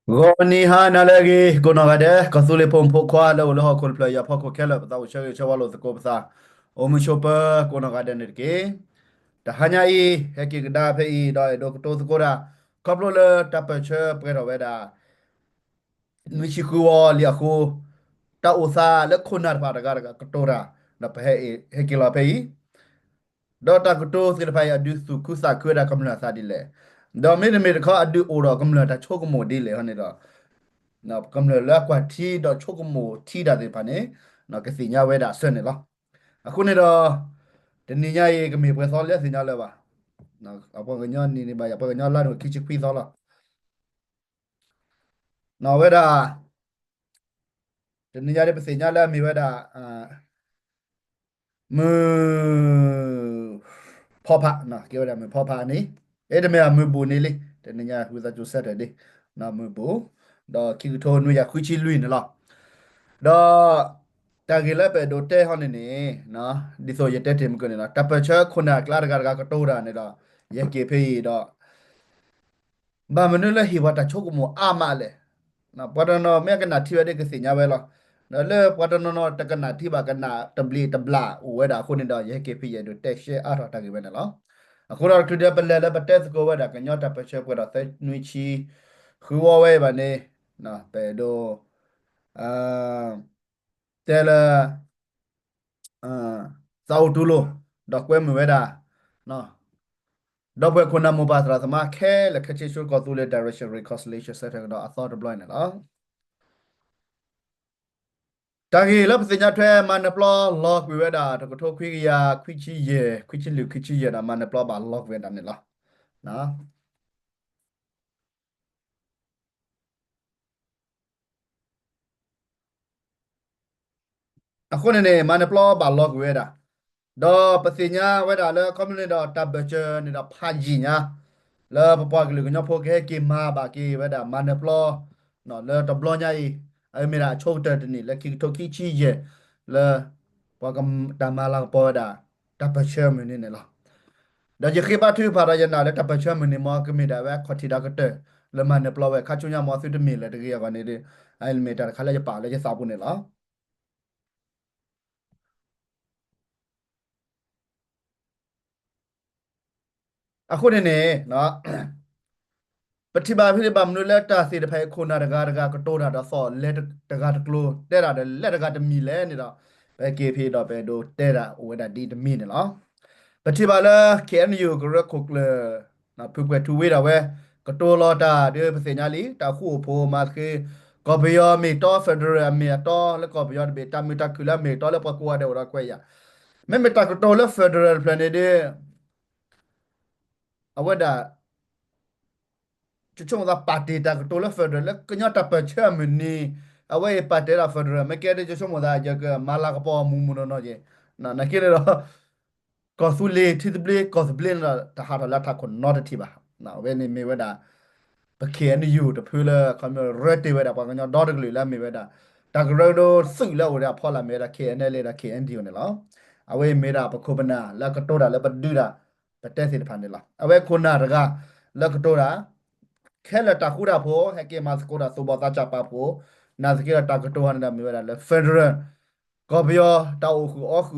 ဂီၤနံၤဟါနၤလၢအဂ့ၤ ကိးနီၢ်ဂၤဒဲး ကီၢ်သူလ့ၤဖိမုၣ်ဖိခွါလၢအိၣ်လၢဟီၣ်ခိၣ်တဖျၢၣ်အံၤအဖီခိၣ်ခဲလၢာ် ပသးအိၣ်ဆၢဂ့ၤဆၢဝါလိာ်သကိးပသး အိၣ်မုာ်ဆိးပၢၤကိးနီၢ်ဂၤဒဲးန့ၣ်တက့ၢ်. တဟါညါအံၤ ဟဲက့ၤကဒါဖဲအံၤ ဒီးအဲၣ်ဒိးကတိၤသကိးတၢ် ခီဖျိလၢတၢ်ပၢၢ်ဆၢပှဲၤထီၣ်ဝဲဒၣ် နွံဆံဃုဝီလံအဃိ တၢ်အိၣ်သးလၢခိၣ်နၢ်တဖၣ်တဂၤတဂၤကတိၤတၢ် ဒီးပဟဲဟဲက့ၤလီၤဖဲအံၤ ဒီးတၢ်ကတိၤသ့ၣ်တဖၣ်အံၤ အဒုးသူၣ်ခုသးခုဝဲဒၣ်ကမျၢၢ်အသးဒ်လဲၣ်, ဒီးမ့တမ့ၢ်တခီအဒုးအိၣ်ဒီးကမျၢၢ်တၢ်ဆိကမိၣ်ဒ်လဲၣ်ဟီန့ၣ်ဒီး ကမျၢၢ်လၢအကွၢ်ထံဒီးဆိကမိၣ်ထံတၢ်သ့ၣ်တဖၣ်န့ၣ် ကသ့ၣ်ညါဝဲဒၣ်အဆၢန့ၣ်လီၤ. အဃိန့ၣ်ဒီး တနံၤညါအံၤ ကမ့ၢ်ပှဲၤသီလၢသ့ၣ်ညါလၢၤဘၣ်, ပှၤကညီနံၣ်န့ၣ်ဘၣ်ယၤ ပှၤကညီလါန့ၣ် ခံဆံခွံသီလီၤ. ဝဲဒၣ် တနံၤညါဒ်ပသ့ၣ်ညါလၢအမ့ၢ်ဝဲဒၣ် မုၢ်ဖီဖး, ကဲဝဲဒၣ်မုၢ်ဖီဖးန့ၣ်, အဲ တမ့ၢ်ဘၣ် မုၢ်ဘူၣ်န့ၣ်လံ, တနံၤညါ ဝံသးစူၤ Saturday, မုၢ်ဘူၣ်, ဒီးခံကထိနွံကယၤဃုဆံလွံၢ်န့ၣ်လီၤ. ဒီး တၢ်ဂ့ၢ်လၢပအဲၣ်ဒိးတဲဟီန့ၣ်န့ၣ်, ဒ်သိးယတဲတ့ၢ်မုၢ်ကန့ၣ်လီၤ, တၢ်ပၢၢ်ဆၢခိၣ်နၢ်အကျါတဂၤတဂၤကတိၤတၢ်န့ၣ်ဒီး ယဟဲက့ၤဖဲအံၤဒီး ဘၣ်မနုၤလၢဟ့ၣ်ပှၤတၢ်ဆိကမိၣ်အါမးလဲၣ်. ပှၤတနီၤနီၤမ့ၢ်ကနၣ်ထံဝဲဒၣ်ကသ့ၣ်ညါဝဲလီၤ. ဒီးလၢပှၤတနီၤနီၤတကနၣ်ထံဘၣ် ကနၣ်တဘျံးတဘျၣ်အိၣ်ဝဲဒၣ်အဃိန့ၣ်ဒီး ယဟဲက့ၤဖဲယအဲၣ်ဒိးတဲရှဲအါထီၣ်တၢ်ဂ့ၢ်ဝဲန့ၣ်လီၤ. အဃိဒီးတချုးဒီးပလဲၤလၢပတဲသကိးဝဲဒၣ် ကညီတၢ်ပၢၢ်ဆၢပှဲၤဒီးသၢနွံဆံ ဃုဝီဝဲအံၤဘၣ်န့ၣ်, ပအဲၣ်ဒိး တဲလၢ သးအိၣ်တူၢ်လိာ် ဒီးကွဲမုာ်ဝဲဒၣ် ဒီပုၢ်ဝဲၢ်ခိၣ်နၢ်မိၢ်ပၢ်သရၣ်သမါခဲလၢာ်ခဲဆ့ဆူကီၢ်သူလ့ၤ Direction Reconciliation Centre ကဒီးအသီတဘျီအံၤန့ၣ်လီၤ. တၢ်ဂ့ၢ်လၢပသ့ၣ်ညါထွဲ မၤနၢၤပျီလီၤကွံာ်ဝဲဒၣ် တကထိခွံကယၤခွံဆံယဲၢ် ခွံဆံလွံၢ် ခွံဆံယဲၢ်ဒီး မၤနၢၤပျီဘၣ်လီၤကွံာ်ဝဲဒၣ်န့ၣ်လီၤ. အဃိန့ၣ်န့ၣ် မၤနၢၤပျီဘၣ်လီၤကွံာ်ဝဲဒၣ်, ဒီးပသ့ၣ်ညါဝဲဒၣ်လၢ ခီဖျိန့ၣ်ဒီး တၢ်ဘၢၣ်စၢၤန့ၣ်ဒီးဖးယံာ်ညါ လၢပပှၤကလုာ်ကညီဖိကဟဲက့ၤမၤဘၣ်က့ၤဝဲဒၣ် မၤနၢၤပျီ လၢတဘျီညါအံၤ အမ့ၢ်ဒၣ်အဆိကတၢၢ်တနံၣ်လၢခံကထိခံဆံယဲၢ် လၢ ပှၤကတၢ်မၤလၤကပီၤဝဲဒၣ် တၢ်ပၢၢ်ဆၢမုၢ်နံၤန့ၣ်လီၤ. ဒီးယဃ့ဘါထုကဖၣ်ဒီးယနာ်လၢတၢ်ပၢၢ်ဆၢမုၢ်နံၤမ့ၢ်ကမ့ၢ်ဒၣ်ဝဲအခီၣ်ထံးဒီးကတၢၢ် လၢမၤနၢၤပျီဝဲ ခါဆူညါမ့ၢ်သုတမ့ၢ်လၢၤတဂ့ၤအဂီၢ်န့ၣ်ဒီး အမ့ၢ်တၢ်တခါလၢယပာ်လၢယသးပူၤန့ၣ်လီၤ. အဃိန့ၣ်န့ၣ် ပထံၣ်ဘၣ်ဖဲန့ၣ် ဘၣ်မနုၤလၢတၢ်သ့ၣ်တဖၣ်အံၤ ခိၣ်နၢ်တဂၤတဂၤကတိၤတၢ်ဒီးသီၣ်လဲၤတဂၤတကျိၤ တဲတၢ်ဒီးလဲၤတဂၤတမံၤလဲၣ်န့ၣ်ဒီး ပဟဲက့ၤဖဲဒီးပအဲၣ်ဒိးတဲတၢ်အိၣ်ဝဲဒၣ်ဒ်တမံၤန့ၣ်လီၤ. ပထံၣ်ဘၣ်လၢ ခ့ၣ်အဲၣ်ယူၣ် ကရၢခိၣ်ကျၢၢ် ဖုကွဲးထူဝ့ဒီးဝဲ ကတိၤလီၤတၢ်ဒီးပသ့ၣ်ညါလံ တၢ်ဃူအိၣ်ဖိးမၤသဃ့ ကီၢ်ပယီၤမ့ၢ်တီ federal အမ့ၢ်အတီလၢကီၢ်ပယီၤတဘ့ၣ် တၢ်မုာ်တၢ်ခုၣ်လၢအမ့ၢ်တီလၢပှၤကိးဂၤဒဲးအိၣ်ဒီးကွဲးယာ် မ့မ့ၢ်တၢ်ကတိၤလၢ federal တဖျၢၣ်န့ၣ်ဒီး အဝဲဒၣ် ယဆိကမိၣ်သးပာ်တ့ၢ်တၢ်ကတိၤလၢ federal လၢကညီတၢ်ပၢၢ်ဆၢအမုၢ်နံၤ အဝဲအံၤပာ်တ့ၢ်ဒၣ် federal မ့ၢ်ကဲဒ်ယဆိကမိၣ်သး ယကမၤလၤကပီၤမူးမူးနီၢ်နီၢ်က့ၤ နာ်က့န့ၣ်ဒီး ကီၢ်သူလ့ၤထံသဘျ့ကီၢ်သဘျ့န့ၣ်ဒီး တဟးထီၣ်လၢထးခိၣ်နီတထံၣ်ဘၣ်. အဝဲန့ၣ်မ့ၢ်ဝဲဒၣ် ပ ခ့ၣ်အဲၣ်ယူၣ် တဖုလၢခီမ့ၢ်ရၢတ့ၢ်ဝဲဒၣ်ပှၤကညီဒီတကလုာ်လၢအမ့ၢ်ဝဲဒၣ် တၢ်ကရၢကရိသုးလၢအအိၣ်ဒီးအဖီလာ်မ့ၢ်ဝဲဒၣ် ခ့ၣ်အဲၣ်ယူၣ် ဒီး ခ့ၣ်အဲၣ်ယူၣ် န့ၣ်လီၤ. အဝဲအံၤမ့ၢ်ဒၣ်ပခိၣ်ပနၢ်လၢအကတိၤတၢ်လၢပဒုးတၢ် ပတဲသ့ၣ်တဖၣ်န့ၣ်လီၤ. အဝဲခိၣ်နၢ်တဂၤလၢကတိၤတၢ် ခဲလၢာ်တၢ်ဃူတၢ်ဖိး ဟဲက့ၤမၤသကိးတၢ်သူၣ်ဘီၣ်သးစၢ်ပာ်ဖှိၣ် နာ်သက့ဒီးတၢ်ကတိၤဟီန့ၣ်ဒီးမ့ၢ်ဝဲဒၣ်လၢ federal ကီၢ်ပယီၤ တၢ်အိၣ်ဃုာ်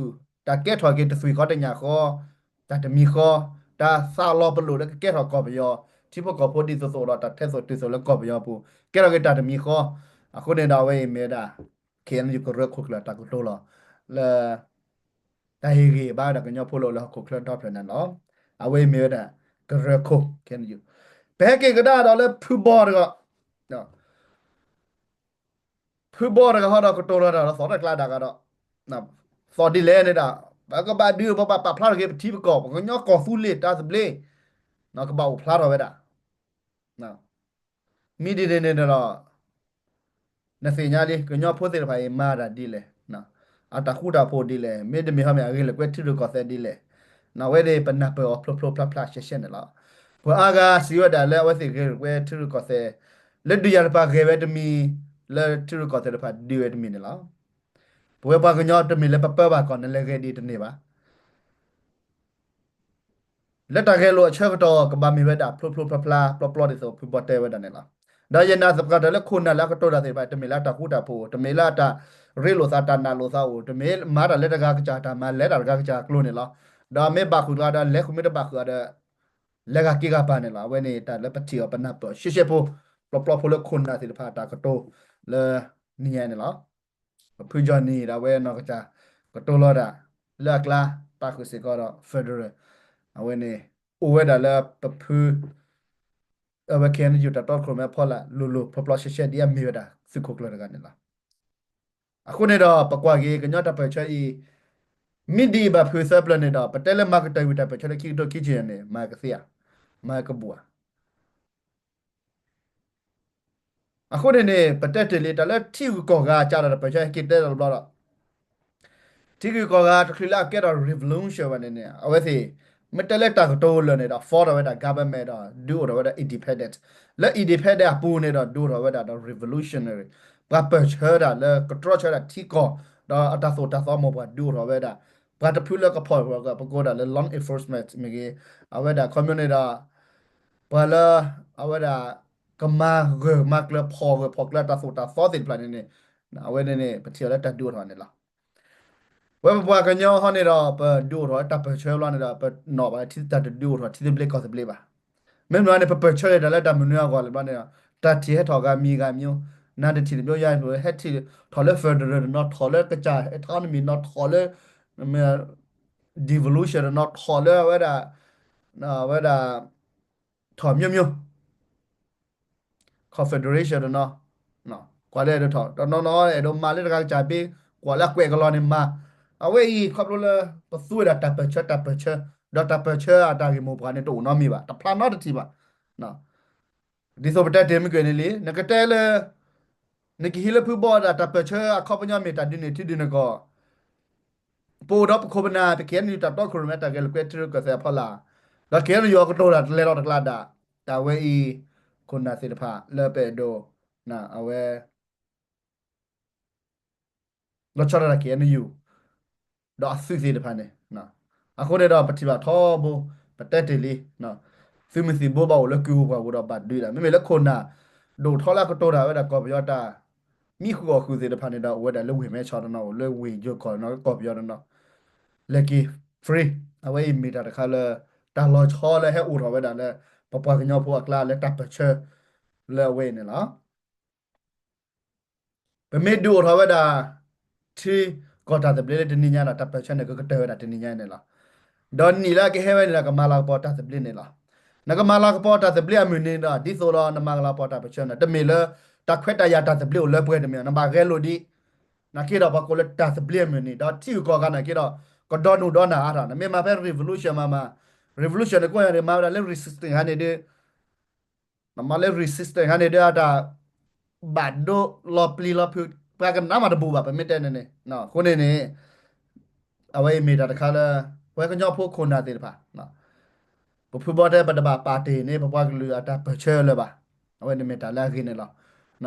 အီဃုာ် တၢ်ကဲထီၣ်က့ၤတသွံၣ်ဃီတညၣ်ဃီ တၢ်တမံၤဃီ တၢ်သးလီၤပလိာ်လၢကကဲထီၣ်ကီၢ်ပယီၤ ထံဖိကီၢ်ဖိဒ်သိးသိးဒီးတၢ်ထဲသိးတုၤသိးလၢကီၢ်ပယီၤပူၤ ကဲထီၣ်က့ၤတၢ်တမံၤဃီ အဃိန့ၣ်ဒီးအဝဲအံၤမ့ၢ်ဝဲဒၣ် ခ့ၣ်အဲၣ်ယူၣ် ကရၢခိၣ်ကျၢၢ်တၢ်ကတိၤလီၤ လၢ တၢ်ဟ့ၣ်ဂံၢ်ဘါဝဲဒၣ်ကညီဖိလၢအိၣ်လၢဟီၣ်ခိၣ်ချၢဒီဖျၢၣ်န့ၣ်လီၤ. အဝဲအံၤမ့ၢ်ဝဲဒၣ် ကရၢခိၣ် ခ့ၣ်အဲၣ်ယူၣ် ပဟဲက့ၤကဒါဒီးလၢဖုဘီတဂၤ ဖုဘီတဂၤဟီဒီးကတိၤလီၤတၢ်ဒီးသီၣ်တကျါဒၣ်ဂၤဒီး သီၣ်ဒ်လဲၣ်န့ၣ်ဒီး ပကဘၣ်ဒုးပဘၣ်ပာ်ဖျါထီၣ်က့ၤပထံပကီၢ် ပကညီကီၢ်သူလ့ၤတၢ်သဘျ့ ကဘၣ်အိၣ်ဖျါထီၣ်ဝဲဒၣ် မ့ၢ်ဒ်န့ၣ်န့ၣ်ဒီး နသ့ၣ်ညါလံ ကညီဖိသ့ၣ်တဖၣ်အံၤမၤတၢ်ဒ်လဲၣ်, အတၢ်ဃူတၢ်ဖိးဒ်လဲၣ်, မ့တမ့ၢ်ဟီမ့ၢ်အဂ့ၢ်လၢကွဲထံရူၢ်ကီၢ်သဲးဒ်လဲၣ်, အဝဲဒၣ်ပနၢ်ပၢၢ်အီၤဖျိဖျိဖျါဖျါရှဲရှဲန့ၣ်လီၤ. ပှၤအါဂၤစံးဝဲဒၣ်လၢအဝဲသ့ၣ်ဂဲၤလိာ်ကွဲထံရူၢ်ကီၢ်သဲး လၢဒုးယၤတဖၣ်ဂဲၤဝဲတမံၤ, လၢထံရူၢ်ကီၢ်သဲးတဖၣ်ဒုးဝဲတမံၤန့ၣ်လီၤ. ပဝဲပှၤကညီတမ့ၢ်လၢပပၢဘၣ်ကီၢ် နလဲၤဂဲၤဒ်တန့ၢ်ဘၣ်. လၢတၢ်ဂဲၤလိာ်အဆၢကတီၢ် ကဘၣ်မ့ၢ်ဝဲဒၣ်ဖျိဖျိဖျါဖျါပျီပျီဒ်သိးဖုဘီတဲဝဲဒၣ်န့ၣ်လီၤ. ဒီးယနာ်သပှၢ်တၢၢ်လၢခိၣ်နၢ်လၢအကတိၤတၢ်သ့ၣ်တဖၣ် တမ့ၢ်လၢအတၢ်ဃူတၢ်ဖိး, တမ့ၢ်လၢအတၢ်ရ့လိာ်သး တၢ်နာ်လိာ်သးအိၣ်, တမ့ၢ်မၤတၢ်လၢတဂၤကစၢ် တၢ်မၤလဲၤတၢ်တဂၤကစၢ်အကျိၤန့ၣ်လီၤ. ဒီးမ့ၢ်ဘၣ်ဃုာ်တဂၤဒီး လဲၤဃုာ်မ့ၢ်တဘၣ်ဃုာ်ဒီး လဲၤဂၤက့ၤဂၤပၤန့ၣ်လီၤ. အဝဲန့ၣ်တၢ်လၢပထံၣ်အီၤပနၢ်ပၢၢ်အီၤ ရှဲရှဲဖိ ပျီပျီဖိလၢခိၣ်နၢ်သ့ၣ်တဖၣ်အတၢ်ကတိၤလၢနံၤညါန့ၣ်လီၤ. ပဖု Johnny ဒီးအဝဲနီၢ်ကစၢ် ကတိၤလီၤဒၣ် လၢအကျါ ပာ်ဃုာ်စ့ၢ်ကီးဒီး federal အဝဲန့ၣ် အိၣ်ဝဲဒၣ်လၢပဖု အဝဲ KNU တၢ်တီခိၣ်ရိၣ်မဲအဖီလာ် လိၤလိၤဖျီဖျီရှဲရှဲဒ်အမ့ၢ်ဝဲဒၣ်သုးခိၣ်ကျၢၢ်တဂၤန့ၣ်လီၤ. အဃိန့ၣ်ဒီး ပကွၢ်က့ၤကညီတၢ်ပၢၢ်ဆၢအံၤ မ့ၢ်ဒ်အံၤဘၣ်ဖုးသၢပျၢၤန့ၣ်ဒီး ပတဲလၢမၤကတၢၢ်ဝံၤတၢ်ပၢၢ်ဆၢလၢခံကထိခံဆံယဲၢ်န့ၣ် မၤကသ့ဧါ, မၤကဘူၣ်ဧါ. အဃိန့ၣ်န့ၣ် ပတဲတ့ၢ်လံ တၢ်လၢထံဂုၤကီၢ်ဂၤကဒီးတၢ်ပၢၢ်ဆၢဟဲက့ၤတဲလီၤတဘျီဒီး ထံဂုၤကီၢ်ဂၤတချုးလၢအကဲထီၣ် revolution ဘၣ်န့ၣ်န့ၣ် အဝဲသ့ၣ် မ့ၢ်တဲလၢတၢ်ကတိၤလၢာ်န့ၣ်ဒီး form ထီၣ်ဝဲဒၣ် government ဒီး ဒုးအိၣ်ထီၣ်ဝဲဒၣ် independent. လၢ independent အပူၤန့ၣ်ဒီး ဒုးအိၣ်ထီၣ်ဝဲဒၣ်ဒီး revolutionary ပှၤပၢၢ်ဆၢတၢ်လၢကတြီဆၢတၢ်ထံကီၢ် ဒီးအတၢ်သိၣ်တၢ်သီမ့ၢ်ပှၤဒုးအိၣ်ထီၣ်ဝဲဒၣ် ပှၤတဖုလၢကဖီၣ် ပကိးဒၣ်လၢ law enforcement မ့ၢ်ဂ့ၤ အဝဲဒၣ်ခီပညီန့ၣ်ဒီး ပှၤလၢ အဝဲဒၣ် ကမၤဂၢၢ်မၤကျၢၤ ဖီၣ်ဂၢၢ်ဖီၣ်ကျၢၤတၢ်သိၣ်တၢ်သီသ့ၣ်တဖၣ်န့ၣ်န့ၣ် အဝဲန့ၣ်န့ၣ် ပထံၣ်အီၤလၢတၢ်ဒုးအိၣ်ထီၣ်န့ၣ်လီၤ. ဝဲပပှၤကညီဟီန့ၣ်ဒီး ပဒုးအိၣ်ထီၣ်လၢတၢ်ပၢၢ်ဆၢဘျီန့ၣ်ဒီး ပနီၣ်ဘၣ်လၢတၢ်တဒုးအိၣ်ထီၣ်ထံသဘျ့ကီၢ်သဘျ့ဘၣ်. မ့ၢ်မနုၤန့ၣ် ပပၢၢ်ဆၢတၢ်လၢတၢ်မနုၤအဂီၢ်လဲၣ်ဘျီန့ၣ်ဒီး တၢ်ထံၣ်ဟဲထီၣ်ဂၤမံၤဂၤမံၤ, နၤတထံၣ်တမံၤယၤ ဟဲထံၣ်ထီၣ်လၢ federal တနီၤ ထီၣ်လၢကစၢ် autonomy တနီၤ ထီၣ်လၢ devolution တနီၤ ထီၣ်လၢအဝဲဒၣ် အဝဲဒၣ် ထီၣ်မျိုးမျိုး confederation တနီၤ ကွၢ်လၢအဲၣ်ဒိးထီၣ် တနီၤနီၤအဲၣ်ဒိးမၤလၢတဂၤကစၢ်ဘ့ၣ် ကွၢ်လၢအကွဲးကလီၤန့ၣ်မၤ. အဝဲအံၤခီဖျိလၢ ပသူဝဲဒၣ်တၢ်ပၢၢ်ဆၢ တၢ်ပၢၢ်ဆၢ ဒီးတၢ်ပၢၢ်ဆၢအတၢ်ဂ့ၢ်မိၢ်ပှၢ်န့ၣ် တအိၣ်နီတမံၤဘၣ် တဖျါနီတထံၣ်ဘၣ်. ဒ်သိးပတဲတ့ၢ်မုၢ်ကွဲးန့ၣ်လံ နကတဲလၢ နကဟံးလၢဖုဘီဒၣ်တၢ်ပၢၢ်ဆၢအခီပညီမ့ၢ်တၢ်ဒုးန့ၢ်ထံဒုးန့ၢ်ကီၢ် ပအိၣ်ဒီးပခိၣ်ပနၢ် ပ KNU တၢ်တီခိၣ်ရိၣ်မဲတၢ်ဂဲၤလိာ်ကွဲထံရူၢ်ကီၢ်သဲးအဖီလာ် ဒီး KNU အကတိၤတၢ်တလဲၤလီၤတကျါဒၣ် တၢ်ဝဲအံၤ ခိၣ်နၢ်သ့ၣ်တဖၣ်လၢပအဲၣ်ဒိး အဝဲ လီၤဆီဒၣ်တၢ် KNU ဒီးအသုးသ့ၣ်တဖၣ်န့ၣ် အဃိန့ၣ်ဒီးပထံၣ်ဘၣ်ထီဘိ ပတဲတ့ၢ်လံ သုးမုၢ်သံၣ်ဘိဘၣ်အိၣ်လၢကုၢ်ပှၢ်ပူၤဒီးဘၣ်ဒုးဒၣ် မ့မ့ၢ်လၢခိၣ်နၢ် ဒိၣ်ထီလၢအကတိၤတၢ်ဝဲဒၣ်ကီၢ်ပယီၤတၢ် မံဃုာ်အီၣ်ဃုာ်သ့ၣ်တဖၣ်န့ၣ်ဒီး အိၣ်ဝဲဒၣ်လၢဝ့ၢ်မဲဆီးတနီၤ အိၣ်လၢဝ့ၢ်ယိၤကီၢ်တနီၤ ကီၢ်ပယီၤတနီၤ လဲၤက့ၤ free အဝဲအံၤမ့ၢ်တၢ်တခါလၢ တၢ်လီၤဆီလၢဟဲအိၣ်ထီၣ်ဝဲဒၣ်လၢ ပပှၤကညီဖိအကျါလၢတၢ်ပၢၢ်ဆၢ လၢအဝဲအံၤန့ၣ်လီၤ. ပမ့ၢ်ဒုးအိၣ်ထီၣ်ဝဲဒၣ် ထံကီၢ်တၢ်သဘျ့လၢတနံၤညါဒီး တၢ်ပၢၢ်ဆၢန့ၣ် ကကတၢၢ်ဝဲဒၣ်တနံၤညါအံၤန့ၣ်လီၤ. ဒီးနံၣ်လၢအကဟဲဝဲန့ၣ်ဒီး ကမၤလၤကပီၤတၢ်သဘျ့န့ၣ်လီၤ. နကမၤလၤကပီၤတၢ်သဘျ့အမုၢ်နံၤဒီး ဒ်သိးဒီးနမၤလၤကပီၤတၢ်ပၢၢ်ဆၢန့ၣ် တမ့ၢ်လၢ တၢ်ခွဲးတၢ်ယာ်တၢ်သဘျ့အိၣ်လၢပှဲၤတမ့ၢ် နဘၣ်ဂဲၤလိာ်ဒံး နာ်က့ဒီးပှၤကိးလၢတၢ်သဘျ့အမုၢ်နံၤ ဒီးထံဂုၤကီၢ်ဂၤနာ်က့ဒီး ကဒီနူၢ်ဒီနၢ်အါထီၣ် နမ့ၢ်မၤဖဲ revolution မၤမၤ revolution န့ၣ် ကိးညါန့ၣ် မၤဝဲဒၣ်လၢ resistance ဟါန့ၣ်ဒီး နမၤလၢ resistance ဟါန့ၣ်ဒီးအတၢ် ဘၣ်ဒိလီၤပျံၤလီၤဖုး ပှၤကနၣ်မးတဘူၣ်ဘၣ် ပမ့ၢ်တဲန့ၣ်န့ၣ် အဃိန့ၣ်န့ၣ် အဝဲအံၤမ့ၢ်တၢ်တခါလၢ ပှၤကညီဖိခိၣ်နၢ်သ့ၣ်တဖၣ် ပဖုဘီတဲပတဘၣ်ပာ်တ့ၢ်န့ၢ် ပပှၤကလုာ်အတၢ်ပၢၢ်ဆၢလၢၤဘၣ်. အဝဲန့ၣ်မ့ၢ်တၢ်လၢအဂ့ၤန့ၣ်လီၤ.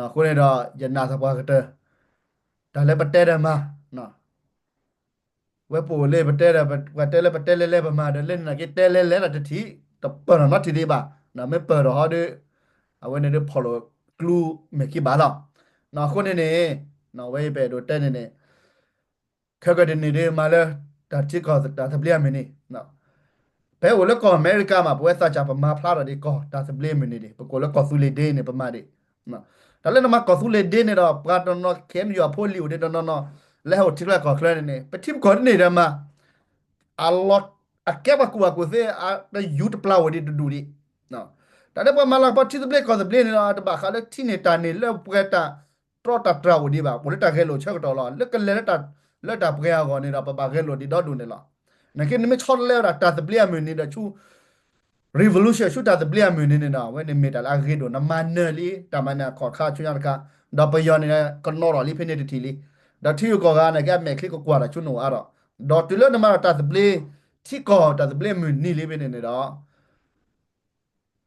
အဃိန့ၣ်ဒီး ယနာ်သပှၢ်ကတၢၢ် တၢ်လၢပတဲဒီးမၤ ဝဲပအိၣ်လၢပတဲဒီး ပှၤတဲလၢပတဲလဲၤလဲၤပမၤဒီး လၢနနာ်က့တဲလဲၤလဲၤဒီးတထံၣ် တပၢၢ်ထီၣ်နီတထံၣ်ဒံးဘၣ်. မ့ၢ်ပၢၢ်ထီၣ်ဟီဒီး အဝဲန့ၣ်ဒုးဖီၣ်လိာ်ကျူမဲာ်ခံဘၣ်လီၤ. အဃိန့ၣ်န့ၣ် ဝဲအံၤပအဲၣ်ဒိးတဲန့ၣ်န့ၣ် ခဲကတနံၣ်ဒုးမၤလၢ တၢ်ထံကီၢ်တၢ်သဘျ့အမုၢ်နံၤ ပဟဲအိၣ်လၢကီၢ်အမဲရကၤမး ပဝဲသးစၢ်ပမၤဖျါထီၣ်ဒံးကီၢ်တၢ်သဘျ့အမုၢ်နံၤဒံး ပကိးလၢကီၢ်သူလ့ၤဒ့န့ၣ် ပမၤဒံး. တၢ်လၢနမၤကီၢ်သူလ့ၤဒ့န့ၣ်ဒီး ပှၤတနီၤ KNU အဖိလံၤအိၣ်ဒံးတနီၤနီၤ လၢဟဲအိၣ်ထံချၢကီၢ်ချၢန့ၣ်န့ၣ် ပထံပကီၢ်တန့ၢ်ဒီးမၤ အလီၢ် အကဲပှၤကူၣ်ဘၣ်ကူၣ်သ့ တယူၤတပျၢ်အိၣ်ဒံးတဒူၣ်ဒံး. တၢ်လၢပှၤမၤလၤကပီၤထံသဘျ့ကီၢ်သဘျ့န့ၣ်ဒီး တဘၣ်ဃးလၢထံန့ၢ်တၢ်န့ၢ်လၢပှဲၤတၢ်တြီတၢ်တြၢ်အိၣ်ဒံးဘၣ် အိၣ်လၢတၢ်ဂဲၤလိာ်ဆၢကတီၢ်လီၤ. လၢကလဲၤလၢတၢ် လၢတၢ်ပှဲၤအဂီၢ်န့ၣ်ဒီး ပဘၣ်ဂဲၤလိာ်ဒံးဒီဒူၣ်န့ၣ်လီၤ. နာ်က့နမ့ၢ်ဆီတလဲဝဲဒၣ်တၢ်သဘျ့အမုၢ်နံၤဒီးဆူ revolution ဆူတၢ်သဘျ့အမုၢ်နံၤန့ၣ်ဒီး အဝဲန့ၣ်မ့ၢ်တၢ်လၢအဂ့ၤဒိၣ် နမၤနၢၤလံ တၢ်မၤနၢၤအခီၣ်တခါဆူညါတခါ ဒီးပယီၤန့ၣ် ကနီၤထီၣ်လံဖဲန့ၣ်တထံၣ်လံ. ဒီးထံဂုၤကီၢ်ဂၤနာ်က့အမဲာ်ချံကကွၢ်တၢ်ဆူနအိၣ်အါထီၣ် ဒီးတုၤလၢနမၤဒီးတၢ်သဘျ့ ထံကီၢ်တၢ်သဘျ့အမုၢ်နံၤလံဖဲန့ၣ်န့ၣ်ဒီး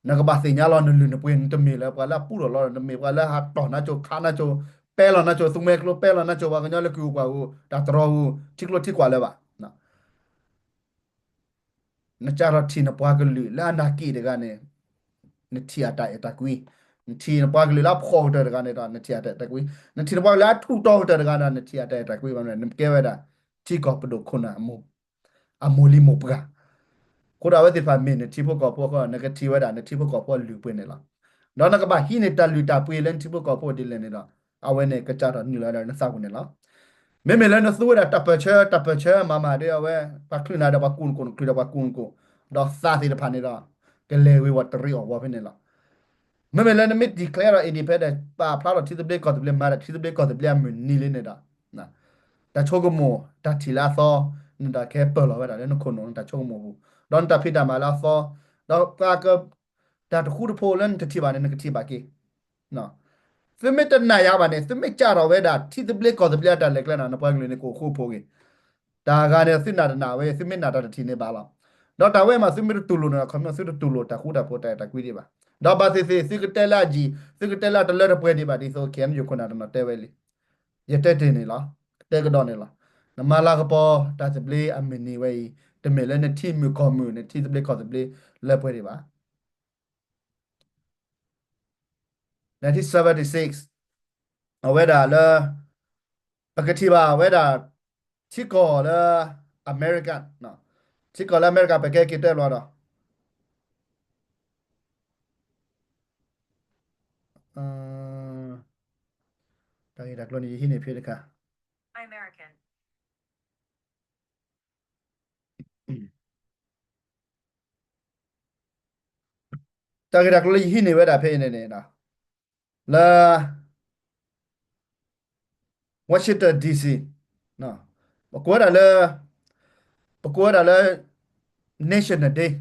နကဘၣ်သ့ၣ်ညါလီၤနလုၢ်နပှ့ၤ နတမ့ၢ်လၢပှၤလၢအပူထီၣ်လီၤ နမ့ၢ်ပှၤလၢဟးတီၢ်နါစိၤခးနါစိၤ ပဲလီၤနါစိၤ သူမှဲကျိ ပဲလီၤနါစိၤ ပှၤကညီလၢကုၢ်ပှၤဧိၤ တၢ်တရီဧိၤ ထံကျိထံကွၢ်လၢၤဘၣ်. နစးထီၣ်ထံၣ်နပှၤကလုာ်လၢအနၢ်က့ၣ်တဂၤန့ၣ် နထံၣ်အတၢ်အဲၣ်တၢ်ကွံ နထံၣ်နပှၤကလုာ်လၢအဖှီၣ်ကတၢၢ်တဂၤန့ၣ်ဒီး နထံၣ်အတၢ်အဲၣ်တၢ်ကွံ, နထံၣ်နပှၤကလုာ်လၢအထူးတီၤကတၢၢ်တဂၤဒီး နထံၣ်အတၢ်အဲၣ်တၢ်ကွံဘၣ်မနုၤလဲၣ်, နကဲဝဲဒၣ် ထံကီၢ်ပဒိၣ်ခိၣ်နၢ် အမိၢ်လံၤမိၢ်ပှၢ်. အဃိဒီးအဝဲသ့ၣ်တဖၣ်မ့ၢ်နထံဖိကီၢ်ဖိအဃိ နကထံၣ်ဝဲဒၣ်နထံဖိကီၢ်ဖိအလုၢ်အပှ့ၤန့ၣ်လီၤ. ဒီးနကဘၣ်ဟံးန့ၢ်တၢ်လုၢ်တၢ်ပှ့ၤလၢနထံဖိကီၢ်ဖိဒ်လဲၣ်န့ၣ်ဒီး အဝဲန့ၣ်ကစးထီၣ်နုာ်လီၤဝဲဒၣ်လၢနသးပူၤန့ၣ်လီၤ. မ့မ့ၢ်လၢနသူဝဲဒၣ်တၢ်ပၢၢ်ဆၢ တၢ်ပၢၢ်ဆၢမၤမၤဒီး အဝဲ ပှၤချုးနၤဒီးပှၤကူၣ်နကိာ် နချုးဒီးပှၤကူၣ်နကိာ်, ဒီးသးသ့ၣ်တဖၣ်န့ၣ်ဒီး ကလဲၤဝ့ၤဝီၤတရံးအီၣ်ဝီၤဖဲန့ၣ်လီၤ. မ့မ့ၢ်လၢနမ့ၢ် declare ဒီး independent ပာ်ဖျါထီၣ်ထံသဘျ့ကီၢ်သဘျ့ မၤဒၣ်ထံသဘျ့ကီၢ်သဘျ့အမုၢ်နံၤလံန့ၣ်ဒီး တၢ်ဆိကမိၣ်တၢ်ထံၣ်လၢအသီန့ၣ်ဒီး ကဟဲပၢၢ်လီၤဝဲဒၣ်လၢနခိၣ်နူာ် နတၢ်ဆိကမိၣ်ပူၤ, ဒီးနတၢ်ဖံးတၢ်မၤလၢအသီ, ဒီးပှၤက တၢ်တဃူတဖိးလၢနတထံၣ်ဘၣ်န့ၣ် နကထံၣ်ဘၣ်က့ၤ. သုမ့ၢ်တနာ်ယၤဘၣ်န့ၣ် သုမ့ၢ်ကးထီၣ်ဝဲဒၣ်ထံသဘျ့ကီၢ်သဘျ့အတၢ်လဲၤကျဲန့ၣ် နပှၤကလုာ်န့ၣ် ကအိၣ်ဃူအိၣ်ဖိးက့ၤ. တၢ်ဂၤန့ၣ် သုနာ်တနာ်ဝဲ သုမ့ၢ်နာ်တၢ်တထံၣ်န့ၣ်ဘၣ်လီၤ. ဒီးတၢ်ဝဲမး သုမ့ၢ်တတူၢ်လိာ်န့ၣ်ဒီး ခီမ့ၢ်သုတတူၢ်လိာ်တၢ်ဃူတၢ်ဖိးတၢ်အဲၣ်တၢ်ကွံဒံးဘၣ်. ဒီးဘၣ်သ့ၣ်သ့ၣ် သုကတဲလၢအယံၤ သုကတဲလၢအတလၢတပှဲၤဒံးဘၣ် ဒ်သိး KNU ခိၣ်နၢ်တနီၤတဲဝဲလံ. ယတဲတ့ၢ်န့ၣ်လီၤ. တဲကဒီးန့ၣ်လီၤ. နမၤလၤကပီၤတၢ်သဘျ့အမုၢ်နံၤဝဲအံၤ တမ့ၢ်လၢနထံမုၢ်ကီၢ်မုၢ် နထံသဘျ့ကီၢ်သဘျ့လၢပှဲၤဒံးဘၣ်. nineteen seventy-six အဝဲဒၣ်လၢ ပကထံၣ်ဘၣ်ဝဲဒၣ် ထံကီၢ်လၢအမဲရကၤ, ထံကီၢ်လၢအမဲရကၤ ပကဲက့ၤတဲဘျီဒီး တၢ်ဂ့ၢ်တၢ်ကျိၤန့ၣ် ယဟံးန့ၢ်ဖဲတခါ တၢ်ဂ့ၢ်တၢ်ကျိၤလၢယဟံးန့ၢ်ဝဲဒၣ်ဖဲအံၤန့ၣ်န့ၣ် လၢ Washington D C ပကိးဝဲဒၣ်လၢ ပကိးဝဲဒၣ်လၢ National Day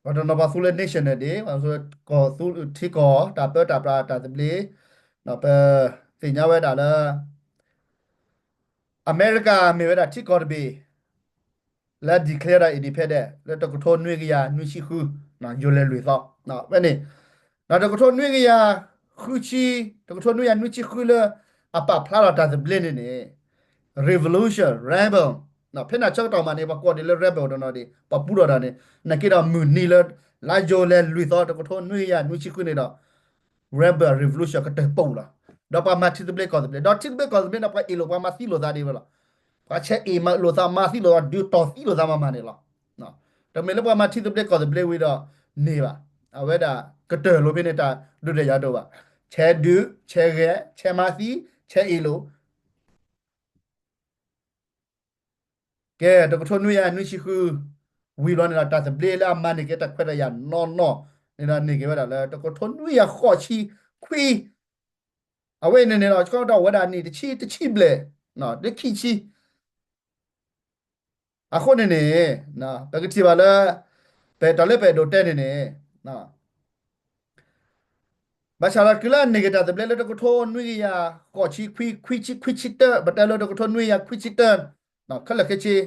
ပှၤတနီၤပှၤသူလၢ National Day ပှၤသူထံကီၢ်တၢ်ပၢတၢ်ပြးတၢ်သဘျ့, ပသ့ၣ်ညါဝဲဒၣ်လၢ အမဲရကၤမ့ၢ်ဝဲဒၣ်ထံကီၢ်တဘ့ၣ် လၢ declare ဒီး independent လၢတကထိနွံကယၤနွံဆံဃု ယိၤလဲၤလွံၢ်သီ ဖဲန့ၣ်, ဒီးတကထိနွံကယၤဃုဆံ, တကထိနွံကယၤနွံဆံဃုလၢ အပာ်ဖျါထီၣ်တၢ်သဘျ့န့ၣ်န့ၣ် revolution, rebel, ဖဲန့ၣ်ဆၢကတီၢ်မးန့ၣ် ပှၤကိးဒံးလၢ rebel တနီၤဒံး ပှၤပူထီၣ်တၢ်န့ၣ် နာ်က့ဒီးမုၢ်နံၤလၢ လါယိၤလဲၤလွံၢ်သီ တကထိနွံကယၤနွံဆံဃုန့ၣ်ဒီး rebel revolution ကတၢၢ်ပူၤလီၤ. ဒီးပှၤမၤထံသဘျ့ကီၢ်သဘျ့ ဒီးထံသဘျ့ကီၢ်သဘျ့န့ၣ် ပှၤအ့ၣ်လိာ်ပှၤမၤသံလိာ်သးဒံးဝဲလီၤ. ပှၤဆဲးအ့ၣ်မၤလိာ်သးမၤသံလိာ်သး ဒုးတီၢ်သံလိာ်သးမၤမၤန့ၣ်လီၤ. တမ့ၢ်လၢပှၤမၤထံသဘျ့ကီၢ်သဘျ့ဝံၤဒီးန့ၣ်ဘၣ်. အဝဲဒၣ်ကတၢၢ်လိာ်ဖဲန့ၣ် တၢ်ဒုးတၢ်ယၤဒိၣ်ဘၣ်. ဆဲးဒုး, ဆဲးဂဲၤ, ဆဲးမၤသံ, ဆဲးအ့ၣ်လိာ် ကဲ တကထိနွံကယၤနွံဆံဃု ဝံၤဘျီန့ၣ်ဒီး တၢ်သဘျ့လၢအမၤန့ၢ်က့ၤတၢ်ခွဲးတၢ်ယာ်နီၢ်နီၢ်န့ၣ်ဒီး န့ၢ်က့ၤဝဲဒၣ်လၢ တကထိနွံကယၤဃိးဆံခွံ, အဝဲအံၤန့ၣ်န့ၣ်ဒီး ဆှၢကဒီးဝဲဒၣ်နံၣ်တဆံ တဆံဘျဲၣ်, လၢခံဆံ အဃိန့ၣ်န့ၣ် ပကထံၣ်ဘၣ်လၢ ပတၢ်လၢပအဲၣ်ဒိးတဲန့ၣ်န့ၣ် ဘၣ်ဆၣ်ဒီးတုၤလၢအန့ၢ်က့ၤတၢ်သဘျ့လၢတကထိနွံကယၤဃိးဆံခွံ ခွံဆံ ခွံဆံတၢ, ပတဲလၢတကထိနွံကယၤခွံဆံတၢ ခဲလၢာ်ခဲဆ့ ဒီး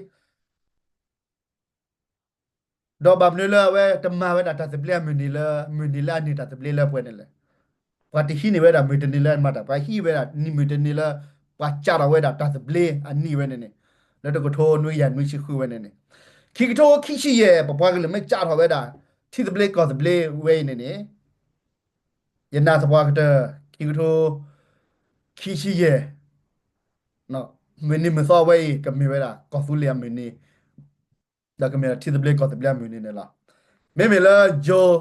ဘၣ်မနုၤလၢအဝဲတမၤဝဲဒၣ်တၢ်သဘျ့အမုၢ်နံၤလၢ မုၢ်နံၤလၢအန့ၢ်တၢ်သဘျ့လၢပှဲၤန့ၣ်လဲၣ်. ပှၤတဟံးန့ၢ်ဝဲဒၣ်မုၢ်တနံၤလၢမၤတၢ်, ပှၤဟံးဝဲဒၣ်မုၢ်တနံၤလၢ ပှၤကးထီၣ်ဝဲဒၣ်တၢ်သဘျ့အနံၣ်ဝဲန့ၣ်န့ၣ်, လၢတကထိနွံကယၤနွံဆံဃုဝဲန့ၣ်န့ၣ်, ခံကထိခံဆံယဲၢ် ပပှၤကလုာ်မ့ၢ်ကးထီၣ်ဝဲဒၣ် ထံသဘျ့ကီၢ်သဘျ့ဝဲအံၤန့ၣ်န့ၣ်, ယနာ်သပှၢ်ကတၢၢ် ခံကထိခံဆံယဲၢ် မုၢ်နံၤမုၢ်သီဝဲအံၤ ကမ့ၢ်ဝဲဒၣ်ကီၢ်သူလ့ၤအမုၢ်နံၤ ဒီးကမ့ၢ်ဒၣ်ထံသဘျ့ကီၢ်သဘျ့အမုၢ်နံၤန့ၣ်လီၤ. မ့မ့ၢ်လၢ June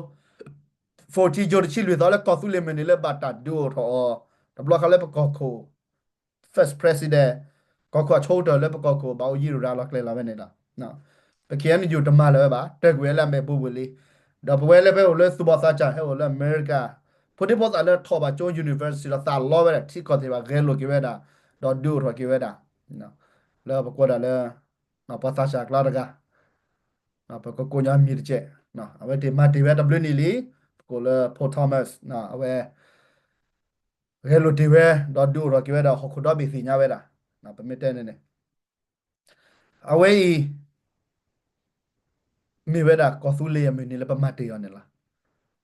fourteen, June တဆံလွံၢ်သီလၢကီၢ်သူလ့ၤမုၢ်နံၤလၢဘၣ်တၢ်ဒုးအိၣ်ထီၣ်အီၤ တဘျီဃီလၢပကီၢ်ခိၣ် first president ကီၢ်ခိၣ်အဆိကတၢၢ်လၢပကီၢ်ခိၣ် ဘၣ်အိၣ်ယံၤရူၤရၤလီၤကျဲၤလီၤဝဲန့ၣ်ဒီး ပ K N U တမၤလၢၤဝဲဘၣ်, တၢၢ်ကွံာ်ဝဲလၢအမဲာ်ပူၤဝံၤလံ. ဒီးပဝဲလၢပအိၣ်လၢသူၣ်ဘီၣ်သးစၢ် ဟဲအိၣ်လၢအမဲရကၤ ဖိဒံဖိသၣ်လၢထီၣ်ဘၣ်ကၠိ university ဒီးသးလီဝဲဒၣ်ထံကီၢ်သ့ၣ်တဖၣ် ဂဲၤလိာ်က့ၤဝဲဒၣ် ဒီးဒုးအိၣ်ထီၣ်က့ၤဝဲဒၣ် လၢပကိးဒၣ်လၢ ပှၤသးစၢ်အကျါတဂၤ ပကကိးညါမံၤတကဲး, အဝဲသ့ၣ်မၤတ့ၢ်ဝဲတဘျုးနံၣ်လံ, ပကိးလၢ Paul Thomas အဝဲ ဂဲၤလိာ်တ့ၢ်ဝဲ ဒီးဒုးအိၣ်ထီၣ်က့ၤဝဲဒၣ်ဟီၣ်ခိၣ်ဒီဘ့ၣ်သ့ၣ်ညါဝဲဒၣ်, ပမ့ၢ်တဲန့ၣ်န့ၣ် အဝဲအံၤ မ့ၢ်ဝဲဒၣ်ကီၢ်သူလ့ၤအမုၢ်နံၤလၢပမၤတ့ၢ်အီၤန့ၣ်လီၤ.